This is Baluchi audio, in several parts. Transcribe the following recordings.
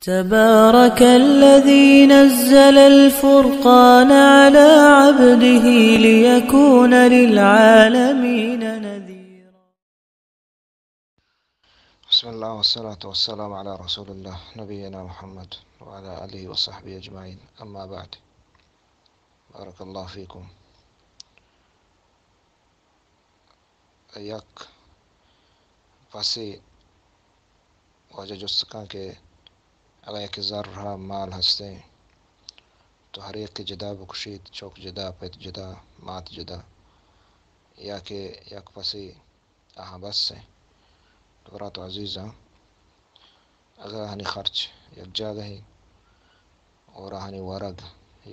تبارك الذي نزل الفرقان على عبده ليكون للعالمين نذيرا. بسم الله والصلاة والسلام على رسول الله نبينا محمد وعلى آله وصحبه أجمعين. أما بعد. بارك الله فيكم. یک پسے واجہ جست کن کہ اگاں یکے زر ءُ مال ہستیں تو ہر یکے جدا بکشیت، چک جدا، پت جدا، مات جدا، یا کہ یک پسے آہاں بس ایں. تو برات ءُ عزیزاں، اگر آہانی خرچ یک جاگہ ایں اور آہانی ورگ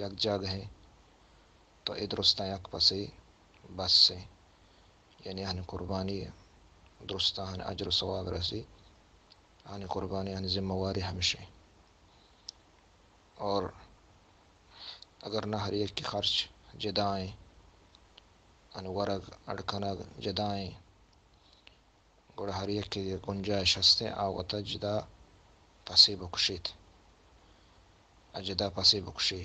یک جاگہ ایں، تو اے درستاں یک پسے بس ایں. یعنی آہانی قربانی درستاں آہانی اجر ءُ ثواب رسی، آہانی قربانی، آہانی ذمہ واری ہمیش ایں. اور اگر نہ ہر یکے خرچ جدا ایں، آہانی ورگ اڈ کنگ جدا ایں، گڑا ہر یکے گنجائش ہستیں آ وتا جدا پسے بکشیت، آ جدا پسے بکشی،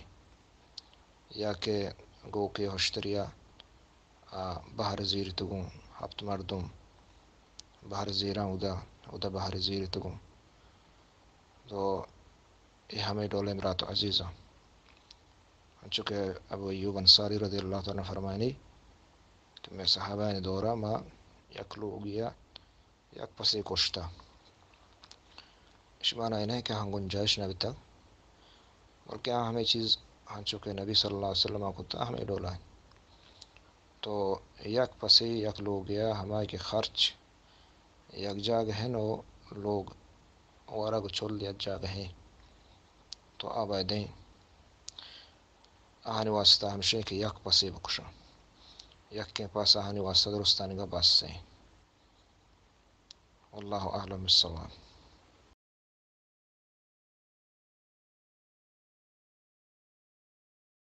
یا کہ گوکے ہشتریا آ بہر زیرتگوں، ہپت مردم بہر زیراں، اودا، اودا بہر زیرتگوں. تو اے ہمے ڈولیں برات ءُ عزیزاں، انچو کہ ابو ایوب انصاری رضی اللہ تعالی عنہ فرمائنی کہ مئے صحابہانی دورا ما یک لوگیا یک پسے کشتا. اش مانا اے نہ کہ آہاں گنجائش نہ بیتگ، بلکہ آ ہمے چیز انچو کہ نبی صلی اللہ علیہ وسلم ءَ کتا ہمے ڈولا ایں. تو یک پسے یک لوگیا ہمائی کہ خرچ یک جاگہ ایں ءُ لوگ ورگ ءُ چل یک جاگہ ایں، تو آ بایدیں آہانی واسطہ ہمشیں کہ یک پسے بکشاں، یکیں پس آہانی واسطہ درستانیگا بس ایں. واللہ اعلم بالصواب.